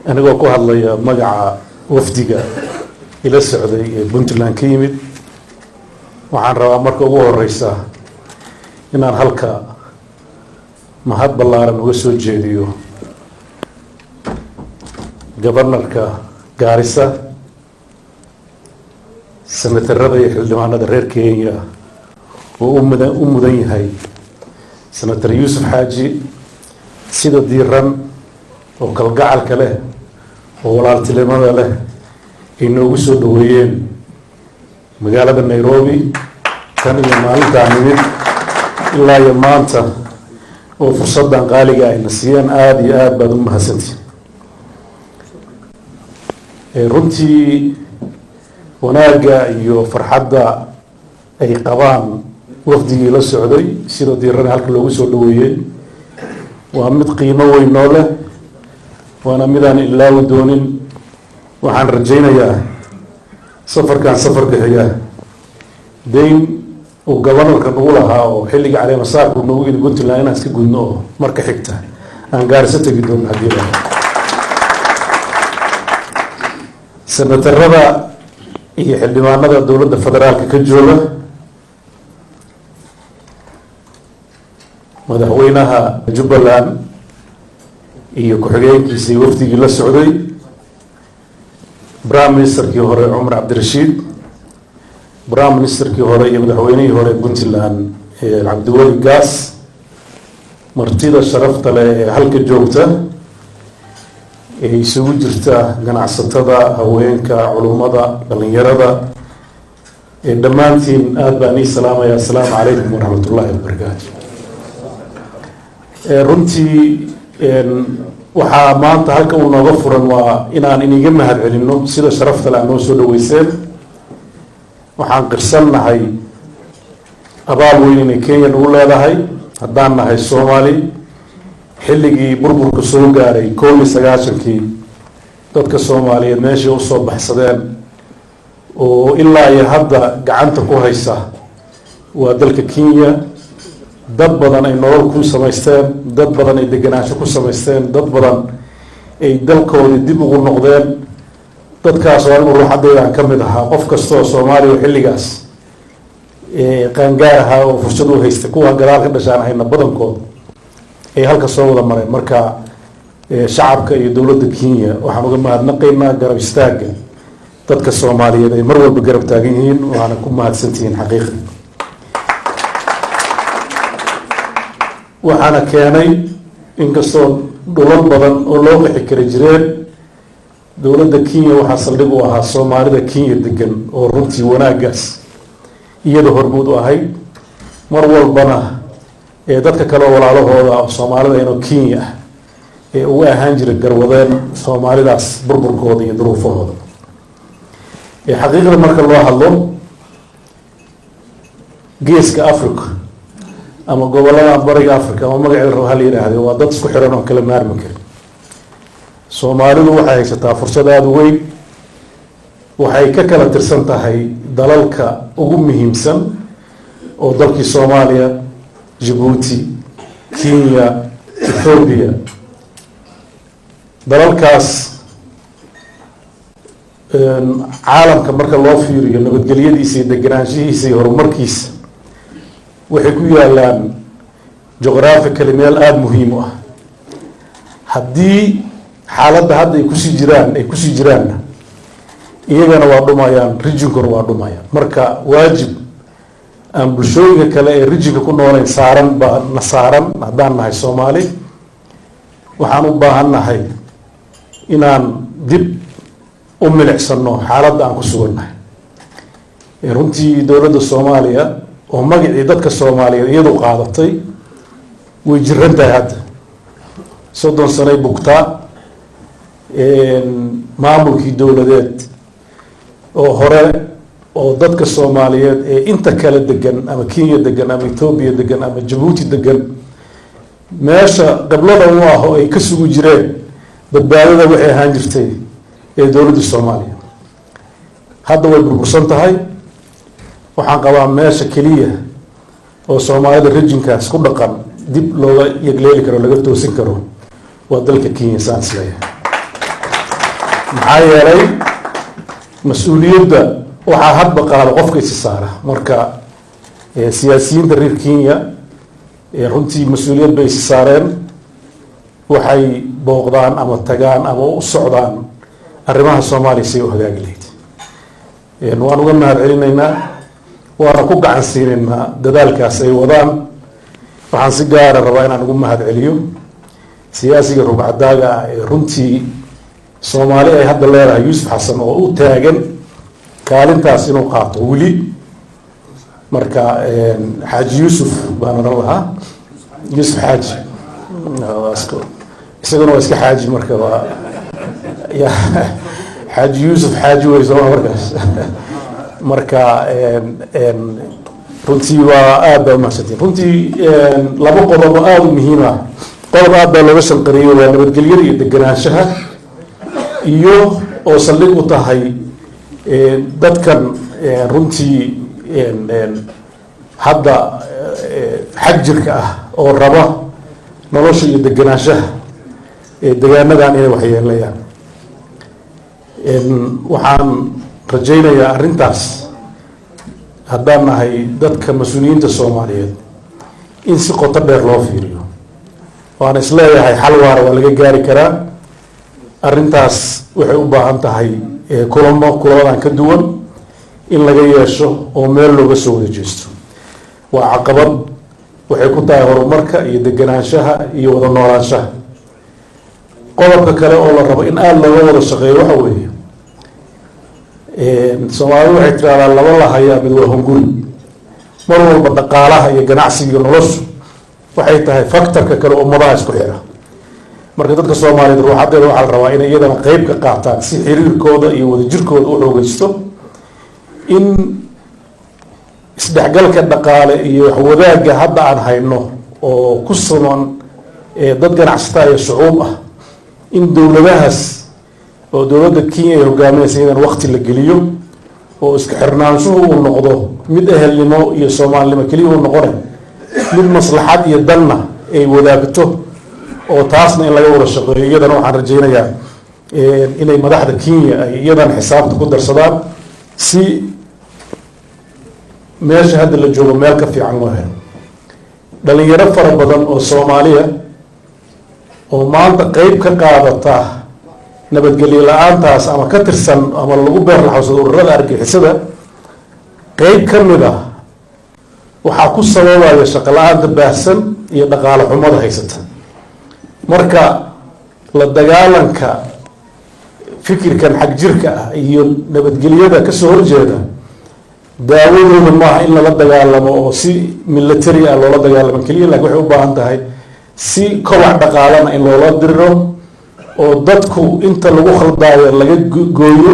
Anigoo ku hadlaya magaca wafdiga ila socday ee Puntland ka yimid, waxaan rabaa marka ugu horeysa inaan halka mahad ballaaran uga soo jeediyo governorka Gaarisa, senatarada iyo xildhibaanada reer Kenya oo u mudan yahay Senator Yuusuf Xaaji, sida diiran oo kalgacalka leh oo walaaltinimada leh ay noogu soo dhaweeyeen magaalada Nairobi tan iyo maalintaa nimid ilaa iyo maanta, oo fursaddan qaaliga ayna siiyeen. Aada iyo aad baad u mahadsantihin. Runtii wanaagga iyo farxadda ay qabaan wafdigii la socday, sida diiran halka loogu soo dhaweeyey, waa mid qiimo weyn noo leh, waana midaan ilaawi doonin. Waxaan rajaynayaa safarkan safarka xiga dayn uu governorka nagu lahaa oo xilliga caleemasaarku noogu yidhi Puntland inaan iska gudno, oo marka xigta aan Gaariso tegi doono haddii la. Senatarada iyo xildhibaanada dowladda federaalka ka jooga, madaxweynaha Jubbaland iyo ku-xigeenkiisii, wafdigii la socday, prime ministerkii hore Cumar Cabdirashiid, prime ministerkii hore iyo madaxweynihii hore Puntland Cabdiweli Gaas, martida sharafta leh ee halka joogta ee isugu jirta ganacsatada, haweenka, culummada, dhalinyarada, ee dhammaantiin aada baan ii salaamaya. Assalaamu calaykum waraxmat ullaahi wabarakaatu. Runtii waxaa maanta halka uu nooga furan waa inaan iniga mahad celinno sida sharafta le aad noo soo dhaweyseen. Waxaan qirsannahay abaal weyn inay Kenya nagu leedahay haddaan nahay Soomaali. Xilligii burburka soo gaaray 91-kii, dadka Soomaaliyeed meeshay usoo baxsadeen oo ilaa iyo hadda gacanta ku haysa waa dalka Kenya. Dad badan ay nolol ku samaysteen, dad badan ay deganaansho ku samaysteen, dad badan ay dalkoodii dib ugu noqdeen. Dadkaas oo anigu ruuxaddayda aan ka mid ahaa, qof kasta oo Soomaaliya oo xilligaas qaangaar ahaa oo fursad u haystay, kuwa gadaal ka dhashaan ahayna badankood ay halka soo wada mareen. Marka shacabka iyo dowladda Kenya waxaan uga mahadnaqaynaa garab istaagga dadka Soomaaliyeed ay mar walba garab taagan yihiin, waana ku mahadsantihiin xaqiiqi. Waxaana keenay, inkastoo dhulal badan oo loo qixi kari jireen, dowladda Kenya waxaa saldhig u ahaa Soomaalida Kenya degan, oo runtii wanaaggaas iyada hormuud u ahayd mar walbana ee dadka kale oo walaalahooda oo Soomaalida inoo Kenya ah ee uga ahaan jiray garwadeen Soomaalidaas burburkooda iyo duruufahooda. Xaqiiqda marka loo hadlo, Geeska Africa ama gobolada Bariga Africa ama magaceeda raba ha la yidhaahde, waa dad isku xiran oon kala maarmi karin. Soomaalidu waxay haysataa fursad aada u weyn. Waxay ka kala tirsan tahay dalalka ugu muhiimsan oo dalkii Soomaaliya, Jabuuti, Kenya, Ethoobia. Dalalkaas caalamka marka loo fiiriyo nabadgelyadiisa iyo deganaanshihiisa iyo horumarkiisa, waxay ku yaalaan geographically meel aada muhiim u ah. Haddii xaaladda hadda ay kusii jiraan ay kusii jiraanna, iyagana waa dhumayaan, regionkuna waa dhumayaan. Marka waajib aan bulshooyinka kale ee regionka ku noolayn saaran baa na saaran haddaan nahay Soomaali. Waxaan u baahan nahay inaan dib u milicsano xaaladda aan ku sugannahay. Runtii dowladda Soomaaliya oo magacii dadka Soomaaliyeed iyadu qaadatay way jiran tahay hadda, 30 sanay bugtaa. Maamulkii dowladeed oo hore oo dadka Soomaaliyeed ee inta kale degan, ama Kenya degan, ama Ethoobia degan, ama Jabuuti degan, meesha qiblada u ah oo ay ka sugi jireen badbaadada waxay ahaan jirtay ee dowladda Soomaaliya. Hadda way burbursan tahay. Waxaan qabaa meesha keliya oo Soomaalida regionkaas ku dhaqan dib looga yegleeli karo, laga toosin karo, waa dalka Kenya, saan isleeyahay. Maxaa yeelay, mas-uuliyadda waxaa hadba qaada qofka isi saara. Marka siyaasiyiinta reer Kenya runtii mas-uuliyad bay isi saareen. Waxay booqdaan ama tagaan ama u socdaan arrimaha Soomaaliya say u hagaagi lahayd. Waan uga mahad celinaynaa, waana ku gacan siinaynaa dadaalkaas ay wadaan. Waxaan si gaara rabaa inaan ugu mahad celiyo siyaasiga rugcadaaga ah ee runtii Soomaali ay hadda leedahay, Yuusuf Xasan, oo u taagan kaalintaas inuu qaato weli. Marka Xaaji Yuusuf baan odhan lahaa, Yuusuf Xaaji, isaguna waa iska xaaji. Marka waa ya Xaaji Yuusuf Xaaji wey, sooma? Markaas marka runtii waa aad baa umahadsantiin. Runtii laba qodob oo aada u muhiim ah, qodob aad baa looga shanqariyey, waa nabadgelyada iyo deganaanshaha, iyo oo saldhig u tahay dadkan runtii hadda xag jirka ah oo raba nolosha iyo deganaanshaha degaanadan inay waxyeelayaan. Waxaan rajaynayaa arrintaas, haddaan nahay dadka mas-uuliyiinta Soomaaliyeed, in si qoto dheer loo fiiriyo. Waan isleeyahay xal waara waa laga gaari karaa. Arrintaas waxay u baahan tahay kulamo kulamadan ka duwan in laga yeesho oo meel looga soo wada jeesto. Waa caqabad, waxay ku tahay horumarka iyo deganaanshaha iyo wada noolaanshaha. Qodobka kale oo la rabo in aada looga wada shaqeeyo waxa weeye, Soomaalidu waxay tiraahdaa, "Laba la hayaa mid waa hunguri." Mar walba dhaqaalaha iyo ganacsiga iyo noloshu waxay tahay factorka kale ummadaha isku xira. Marka dadka Soomaaliyeed ruuxadeeda waxaa la rabaa inay iyadana qeyb ka qaataan si xiriirkooda iyo wadajirkooda u xoogeysto, in isdhexgalka dhaqaale iyo waxwadaagga hadda aan hayno oo ku suman dad ganacsataa iyo shucuub ah, in dowladahaas oo dowladda Kenya ay hogaaminaysa iyadan waqti la geliyo, oo isku xirnaanshuhu uu noqdo mid ehelnimo iyo Soomaalinimo keliya uu noqonay, mid maslaxad iyo danna ay wadaagto, oo taasna in laga wada shaqeeyo. Iyadana waxaan rajaynayaa inay madaxda Kenya ay iyadana xisaabta ku darsadaan si meesha hadda la joogo meel ka fiican loo helo. Dhalinyaro fara badan oo Soomaaliya oo maanta qeyb ka qaadata nabadgelyo la-aantaas ama ka tirsan ama lagu beer laxawsado ururada argixisada, qeyb ka mid ah waxaa ku sababaya shaqo la-aanta baahsan iyo dhaqaale xumada haysata. Marka la dagaalanka fikirkan xag jirka ah iyo nabadgelyada kasoo horjeeda, daawadooda maaha in lala dagaalamo oo si military ah loola dagaalamo keliya, lakin waxay u baahan tahay si kobac dhaqaalana in loola diriro, oo dadku inta lagu khaldaayo laga gooyo,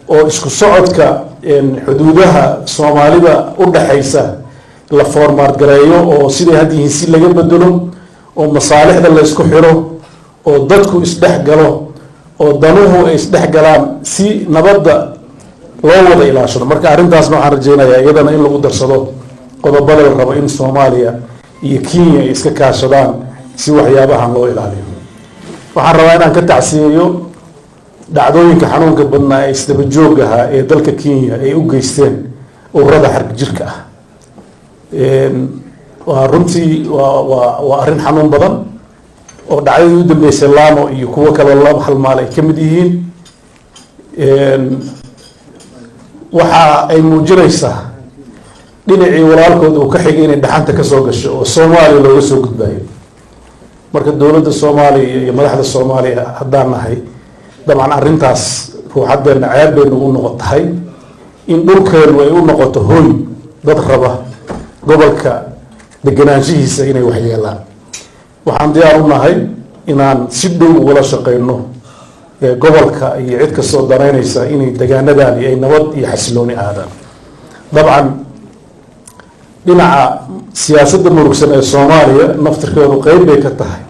oo isku socodka xuduudaha Soomaalida u dhaxaysa la format gareeyo, oo siday had yihiin si laga bedelo, oo masaalixda la isku xiro, oo dadku isdhex galo, oo danuhu ay isdhex galaan, si nabadda loo wada ilaashado. Marka arrintaasna waxaan rajeynayaa iyadana in lagu darsado qodobada la rabo in Soomaaliya iyo Kenya ay iska kaashadaan si waxyaabahan loo ilaaliyo. Waxaan rabaa inaan ka tacsiyeeyo dhacdooyinka xanuunka badnaa ee isdaba joog ahaa ee dalka Kenya ay u geysteen ururada xarg jirka ah. Waa runtii waa arrin xanuun badan oo dhacdadii u dambeysay Laamo iyo kuwo kaloo laba halmaal ay ka mid yihiin. Waxa ay muujinaysaa dhinacii walaalkood uu ka xigay inay dhaxanta kasoo gasho oo Soomaaliya looga soo gudbayo. Marka dowladda Soomaaliya iyo madaxda Soomaaliya haddaan nahay, dabcan arrintaas ruuxaddeenna ceeb bay nagu noqon tahay in dhulkeenu ay u noqoto hoy dad raba gobolka deganaanshihiisa inay waxyeelaan. Waxaan diyaar u nahay inaan si dhow ugala shaqeyno gobolka iyo cid kastoo danaynaysa inay degaanadani ay nabad iyo xasilooni aadaan. Dabcan dhinaca siyaasadda murugsan ee Soomaaliya naftirkeedu qeyb bay ka tahay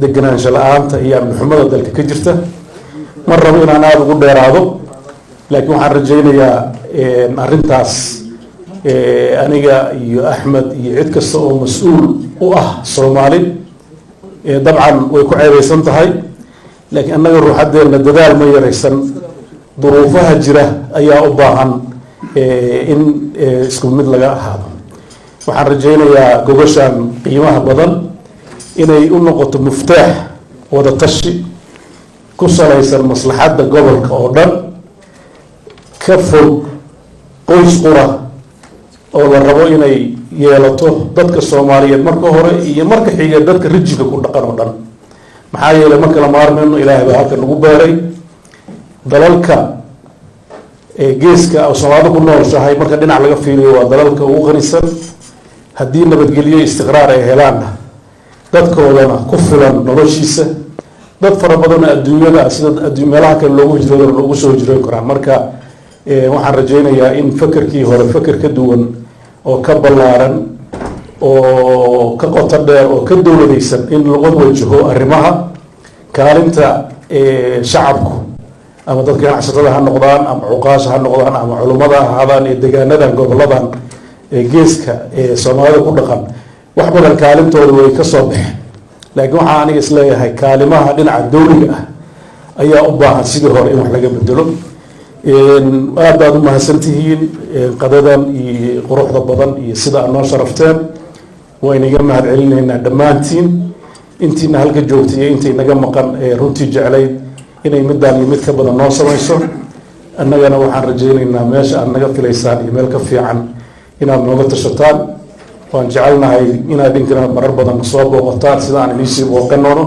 deganaansho la-aanta iyo amni xumada dalka ka jirta. Ma rabo inaan aada ugu dheeraado, laakiin waxaan rajaynayaa arrintaas aniga iyo Axmed iyo cid kasta oo mas-uul u ah Soomaali dabcan way ku ceebeysan tahay. Laakiin annaga ruuxaddeenna dadaal ma yaraysan. Duruufaha jira ayaa u baahan in isku mid laga ahaado. Waxaan rajaynayaa gogashan qiimaha badan inay u noqoto muftaax wada tashi ku salaysan maslaxadda gobolka oo dhan, ka fog qoys qura oo la rabo inay yeelato dadka Soomaaliyeed marka hore iyo marka xiga dadka region-ka ku dhaqan oo dhan. Maxaa yeelay, ma kala maarmayno. Ilaahay baa halka nagu beeray. Dalalka geeska oo Soomaalida ku noolshahay, marka dhinac laga fiiriyo, waa dalalka ugu qanisan. Haddii nabadgelyo, istiqraar ay helaanna, dadkoodana ku filan noloshiisa, dad fara badanoo adduunyada sida meelaha kale loogu hijroodana loogu soo hijroon karaan. Marka waxaan rajaynayaa in fekerkii hore feker ka duwan oo ka ballaaran oo ka qoto dheer oo ka dowladaysan in lagu wajaho arrimaha. Kaalinta shacabku, ama dadka ganacsatada ha noqdaan, ama cuqaasha ha noqdaan, ama culummada ha ahaadaan, ee degaanadan, goboladan ee geeska ee Soomaalida ku dhaqan, wax badan kaalintooda way ka soo baxeen. Laakiin waxaa aniga isleeyahay kaalimaha dhinaca dowliga ah ayaa u baahan sidii hore in wax laga bedelo. Aad baad u mahadsantihiin qadadan iyo quruxda badan iyo sida aad noo sharafteen. Waynaga mahad celinaynaa dhammaantiin, intiina halka joogtay iyo intay naga maqan ee runtii jeclayd inay midaan iyo mid ka badan noo samayso. Annagana waxaan rajaynaynaa meesha aad naga filaysaan iyo meel ka fiican inaad nooga tashataan. Waan jecelnahay inaad idinkana marar badan soo booqataan sida aan idiinsii booqanoono.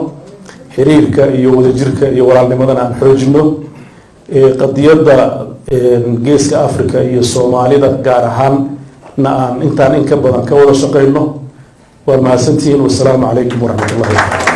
Xiriirka iyo wadajirka iyo walaalnimadana aan xoojino. Qadiyadda Geeska Africa iyo Soomaalida gaar ahaan na aan intaan in ka badan ka wada shaqayno. Waad mahadsantihiin. Wasalaamu calaykum waraxmat ullahi wabarakatu.